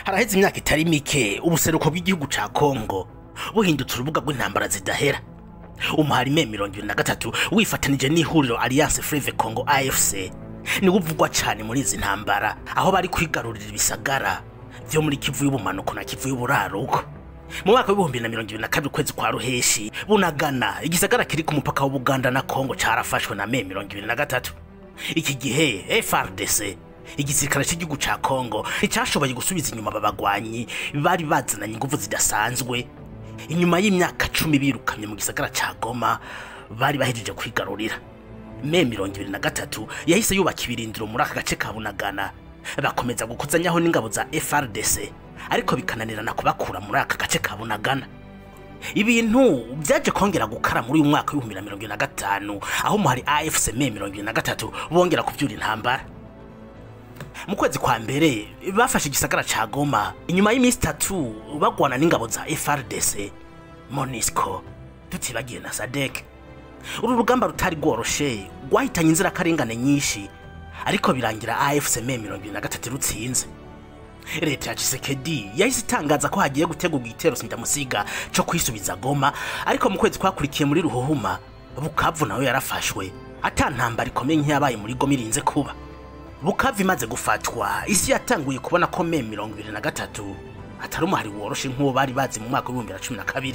Haraheze imyaka itari mike ubuseruko bw'igihugu ca Kongo buhindutse urubuga rw'intambara zidahera. Umuhari M23 wifatanije n'ihuriro Alliance Fleuve Congo AFC niwo uvugwa cane muri izi ntambara, aho bari kwigarurira ibisagara vyo muri Kivu y'ubumanuko na Kivu y'uburaruko. Mu mwaka w'2022 kwezi kwa Ruheshi, Bunagana, igisagara kiri ku mupaka w'Ubuganda na Kongo, carafashwe na M23. Iki gihe FARDC, igisirikare cy'igihugu ca Kongo, nticyashoboye gusubiza inyuma babagwanyi bari bazananye inguvu zidasanzwe. Inyuma y'imyaka 10 birukamye mu gisagara ca Goma bari bahejeje kwigarurira. M23 yahise yubaka ibirindiro muri aka gace ka Bunagana, bakomeza gukuzanyaho n'ingabo za FARDC, ariko bikananirana kubakura muri aka gace ka Bunagana. Ibintu byaje kongera gukara muri uyu mwaka w'2025, aho muhari AFC M23 bongera kuvyura intambara. Mu kwezi kwa mbere bafashe igisagara ca Goma inyuma y'iminsi 3 bagwana n'ingabo za FARDC, MONUSCO, tutibagiye na SADC. Uru rugamba rutari rworoshe rwahitanye inzirakarengane nyinshi, ariko birangira AFC M23 rutsinze. Leta ya Tshisekedi yahise itangaza ko hagiye gutegurwa igitero sindamusiga co kwisubiza Goma, ariko mu kwezi kwakurikiye muri Ruhuhuma, Bukavu nawe yarafashwe ata ntambara ikomeye nk'iyabaye muri Goma irinze kuba. Bukavu imaze gufatwa, isi yatanguye kubona ko M23 atari umuhari woroshe nk'uwo bari bazi mu mwaka wa 2012.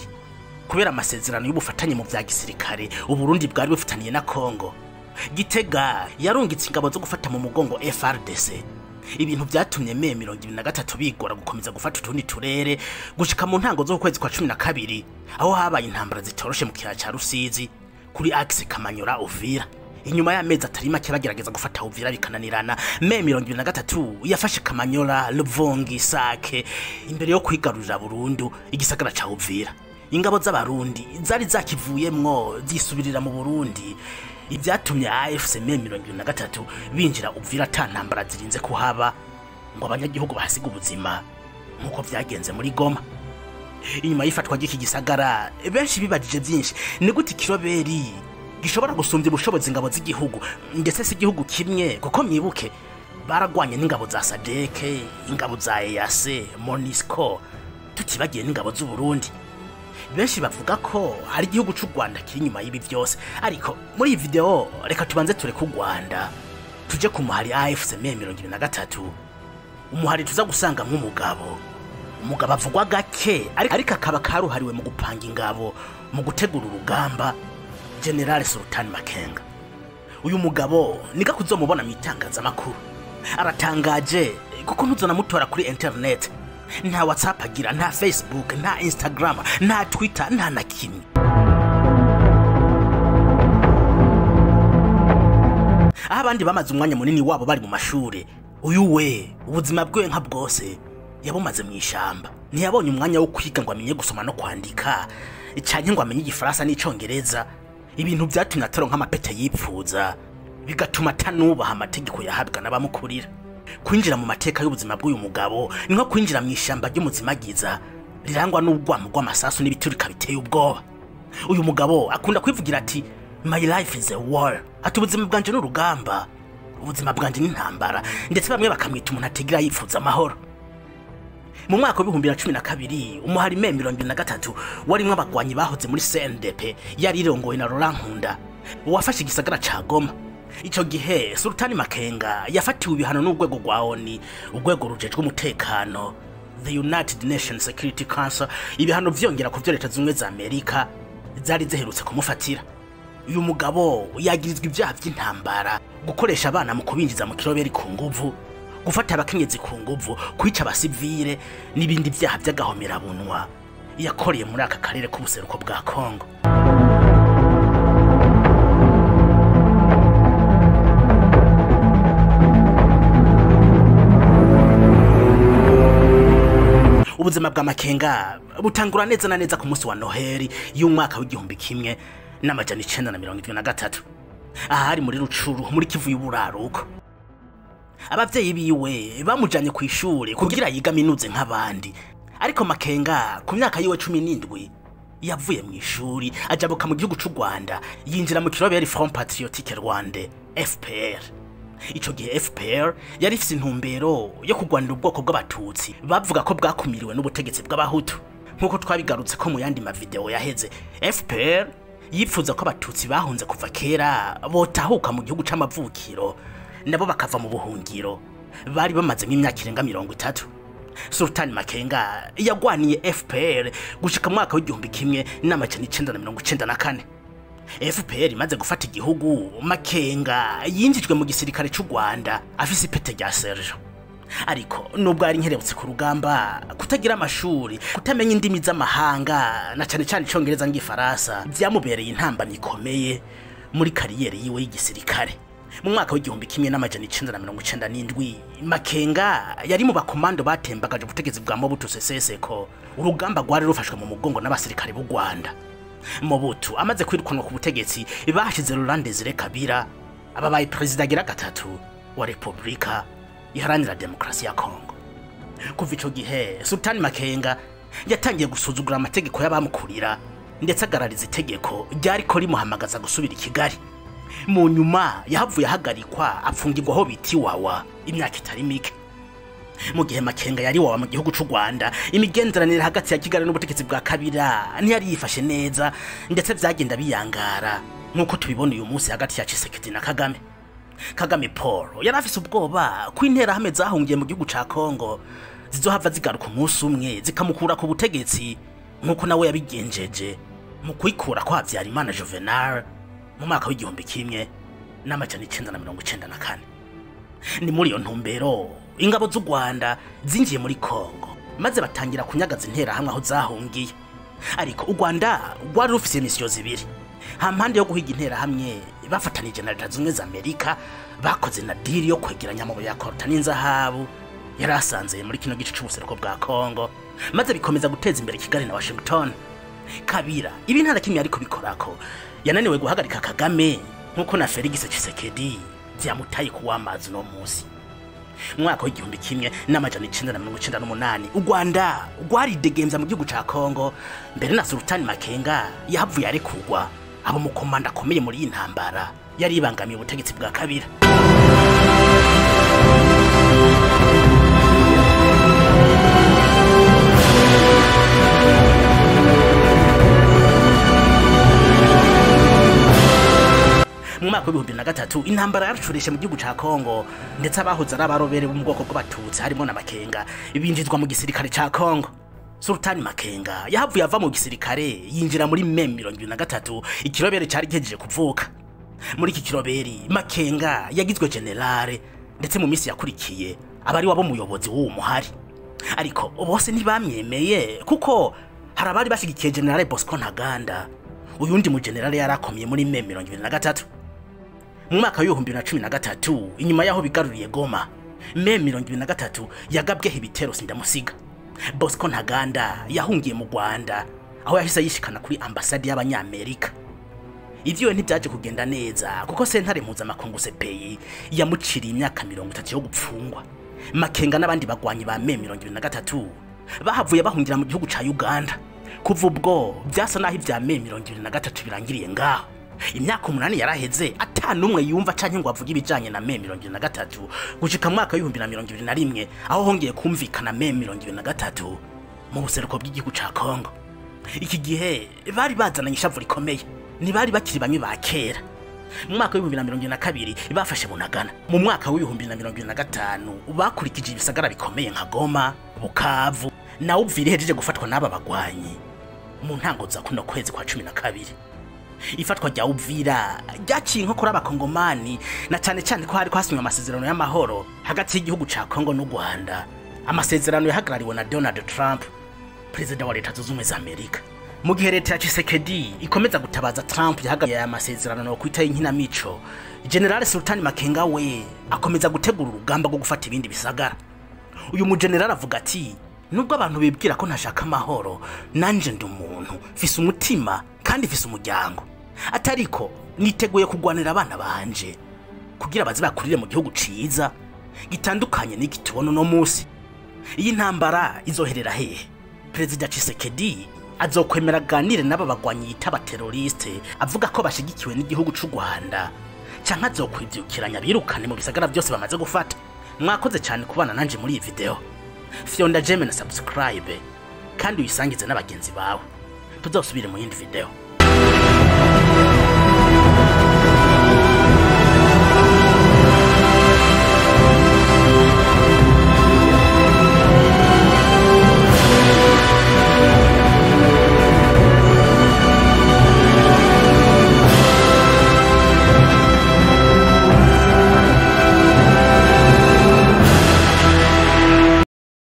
Kubera amasezerano y'ubufatanye mu vya gisirikare Uburundi bwari bufitaniye na Kongo, Gitega yarungitse ingabo zo gufata mu mugongo FARDC. Ibintu vyatumye M23 bigora gukomeza gufata utundi turere gushika mu ntango zo kwezi kwa 12, aho habaye intambara zitoroshe mu kiyaya ca Rusizi kuri axe Kamanyora Uvira. Inyuma y'amezi atari make bagerageza gufata Uvira bikananirana, M23 yafashe Kamanyora, Luvungi, Sake imbere yo kwigarurira burundu igisagara ca Uvira. Ingabo z'Abarundi zari zakivuyemwo zisubirira mu Burundi, ibyatumye AFC M23 binjira Uvira ata ntambara zirinze kuhaba ngo abanyagihugu bahasiga ubuzima nkuko vyagenze muri Goma. Inyuma y'ifatwa ry'iki gisagara, benshi bibajije byinshi: ni gute ikiroberi gishobora gusumbya ubushobozi ingabo z'igihugu, ndetse si igihugu kimwe, kuko mwibuke baragwanye n'ingabo za SADC, ingabo za EAC, MONUSCO, tutibagiye n'ingabo z'u Burundi. Benshi bavuga ko hari igihugu c'u Rwanda kiri inyuma y'ibi byose, ariko muri iyi video reka tubanze tureke u Rwanda tuje ku muhari AFC M23, umuhari tuza gusanga nk'umugabo. Umugabo avugwa gake, ariko akaba karuhariwe mu gupanga ingabo, mu gutegura urugamba, General Sultan Makenga. Uyu mugabo niga kuzomubona mu itangazamakuru, aratangaje kuko ntuzonamutora kuri internet. Nta WhatsApp agira, nta Facebook, nta Instagram, nta Twitter, nta na kimwe. Aho abandi bamaze umwanya munini wabo bari mu mashuri, uyu we ubuzima bwiwe nka bwose yabumaze mu ishamba. Ntiyabonye umwanya wo kwiga ngo amenye gusoma no kwandika, canke ngo amenye igifaransa n'icongereza. Ibintu vyatumye ataronka amapete yipfuza, bigatuma atanubaha amategeko yahabwa n'abamukurira. Kwinjira mu mateka y'ubuzima bw'uyu mugabo ni nko kwinjira mu ishamba ry'umuzimagiza rirangwa n'urwamo rw'amasasu n'ibiturika biteye ubwoba. Uyu mugabo akunda kwivugira ati "My life is a war", ati ubuzima bwanje ni urugamba, ubuzima bwanje ni intambara, ndetse bamwe bakamwita umuntu atigira yifuza amahoro. Mu mwaka wa 2012 umuhari M23 warimwo abagwanyi bahoze muri CNDP yari irongowe na Laurent Nkunda wafashe igisagara ca Goma. Ico gihe Sultani Makenga yafatiwe ibihano n'urwego rwa ONU, urwego rujejwe umutekano, the United Nations Security Council, ibihano vyongera ku vyo Leta Zunze za Amerika zari ziherutse kumufatira. Uyu mugabo yagirizwa ibyaha vy'intambara, gukoresha abana mu kubinjiza mu kiroberi ku nguvu, gufata abakenyezi ku nguvu, kwica abasivile n'ibindi vyaha vy'agahomerabunwa yakoreye muri aka karere k'ubuseruko bwa Kongo. Ubuzima bwa Makenga butangura neza na neza ku munsi wa Noheli y'umwaka w'1973, ahari muri Rucuru muri Kivu y'uburaruko. Abavyeyi biwe bamujanye ku ishuri kugira yiga minuze nk'abandi, ariko Makenga ku myaka yiwe 17 yavuye mu ishuri ajabuka mu gihugu c'u Rwanda, yinjira mu kiroberi Front Patriotique Rwanda FPR. Ico gihe FPR yari ifise intumbero yo kugwanira ubwoko bw'abatutsi bavuga ko bwakumiriwe n'ubutegetsi bw'abahutu. Nkuko twabigarutse ko mu yandi mavideo yaheze, FPR yipfuza ko abatutsi bahunze kuva kera botahuka mu gihugu c'amavukiro nabo bakava mu buhungiro bari bamazemo imyaka irenga 30. Sultan Makenga yagwaniye FPR gushika mu mwaka w'1994. FPR imaze gufata igihugu, Makenga yinjijwe mu gisirikare c'u Rwanda afise ipete rya serge. Ariko nubwo ari nkerebutse ku rugamba, kutagira amashuri, kutamenya indimi z'amahanga na cane cane icongereza n'igifaransa vyamubereye intambamyi ikomeye muri kariyeri yiwe y'igisirikare. Mu mwaka w'1997 Makenga yari mu bakomando batembagaje ubutegetsi bwa Mobutu Sese Seko, urugamba rwari rufashwe mu mugongo n'abasirikare b'u Rwanda. Mobutu amaze kwirukanwa ku butegetsi, bashize Laurent Desire Kabila ababaye perezida agira gatatu wa Republika Iharanira Demokarasi ya Kongo. Kuva ico gihe Sultan Makenga yatangiye gusuzugura amategeko y'abamukurira, ndetse agarariza itegeko ryariko rimuhamagaza gusubira i Kigali. Mu nyuma yahavuye ahagarikwa apfungirwa aho bita Iwawa imyaka itari mike. Mu gihe Makenga yari Iwawa mu gihugu c'u Rwanda, imigenderanire hagati ya Kigali n'ubutegetsi bwa Kabila ntiyari yifashe neza, ndetse vyagenda biyangara nk'uko tubibona uyu munsi hagati ya Tshisekedi na Kagame. Kagame Paul yari afise ubwoba ko interahamwe zahungiye mu gihugu ca Kongo zizohava zigaruka umunsi umwe zikamukura ku butegetsi, nk'uko nawe yabigenjeje mu kwikura kwa Habyarimana Juvenal mu mwaka w'1994. Ni muri iyo ntumbero ingabo z'u Rwanda zinjiye muri Kongo maze batangira kunyagaza interahamwe aho zahungiye. Ariko u Rwanda rwari rufise misiyo zibiri. Hampande yo guhiga interahamwe bafatanije na Leta Zunze za Amerika, bakoze na deal yo kwegeranya amabuye ya coltan n'inzahabu yari asanze muri kino gice c'ubuseruko bwa Kongo, maze bikomeza guteza imbere Kigali na Washington. Kabila ibi nta na kimwe ariko bikorako, yananiwe guhagarika Kagame nkuko na Felix Tshisekedi vyamutaye kuwamazi no munsi. Mu mwaka w'1998 u Rwanda rwaridegemvya mu gihugu ca Kongo, mbere na Sultan Makenga yahavuye arekurwa abo mukomanda akomeye muri iyi ntambara yari ibangamiye ubutegetsi bwa Kabila. Mu mwaka w'2003 intambara yaracurishe mu gihugu ca Kongo, ndetse abahoze ari abarobere bo mu bwoko bw'abatutsi harimo na Makenga binjizwa mu gisirikare ca Kongo. Sultan Makenga yahavuye ava mu gisirikare yinjira muri M23, ikirobere cari gihejeje kuvuka. Muri iki kiroberi Makenga yagizwe generale, ndetse mu minsi yakurikiye abari wabo muyobozi w'uwo muhari. Ariko bose ntibamyemeye kuko hari abari bashigikiye Generale Bosco Ntaganda, uyundi mu generale yarakomye muri M23. Mu mwaka w'2013 inyuma yaho bigaruriye Goma, M23 yagabweho ibitero sindamusiga. Bosco Ntaganda yahungiye mu Rwanda aho yahise yishikana kuri ambasade y'abanyamerika. Ivyo ntibyaje kugenda neza kuko sentare mpuzamakungu CPI yamuciriye imyaka 30 yo gupfungwa. Makenga n'abandi bagwanyi ba M23 bahavuye bahungira mu gihugu ca Uganda. Kuva ubwo byasa naho ivya M23 birangiriye ngaho. Imyaka 8 yaraheze atanumwe yumva canke ngo avuge ibijanye na M23 gushika mu mwaka w'2021 aho hongeye kumvikana M23 mu buseruko bw'igihugu ca Kongo. Iki gihe bari bazananye ishavu rikomeye, ntibari bakiri bamwe ba kera. Mu mwaka w'2022 bafashe Bunagana. Mu mwaka w'2025 bakurikije ibisagara bikomeye nka Goma, Bukavu na Uvira ihejeje gufatwa n'aba bagwanyi mu ntango za kuno kwezi kwa 12. Ifatwa rya Uvira ryaciye inkokora abakongomani, na cane cane ko hariko hasinywa amasezerano y'amahoro hagati y'igihugu ca Kongo n'u Rwanda, amasezerano yahagarariwe na Donald Trump, perezida wa Leta Zunze Ubumwe za Amerika. Mu gihe leta ya Tshisekedi ikomeza gutabaza Trump yahagarariye aya masezerano no kwita inkinamico, General Sultan Makenga we akomeza gutegura urugamba rwo gufata ibindi bisagara. Uyu mu general avuga ati: nubwo abantu bibwira ko ntashaka amahoro, nanje ndi umuntu, mfise umutima kandi mfise umuryango. Atariko niteguye kugwanira abana banje kugira baze bakurire mu gihugu ciza gitandukanye n'iki tubona no munsi. Iyi ntambara izoherera hehe? Perezida Tshisekedi azokwemera aganire n'aba bagwanyi yita abateroriste avuga ko bashigikiwe n'igihugu c'u Rwanda, Canke azokwivyukiranya birukane mu bisagara byose bamaze gufata? Mwakoze cyane kubana nanje muri iyi video. Fyonda j'aime na subscribe, kandi uyisangize n'abagenzi bawe. Tuzosubire mu yindi video.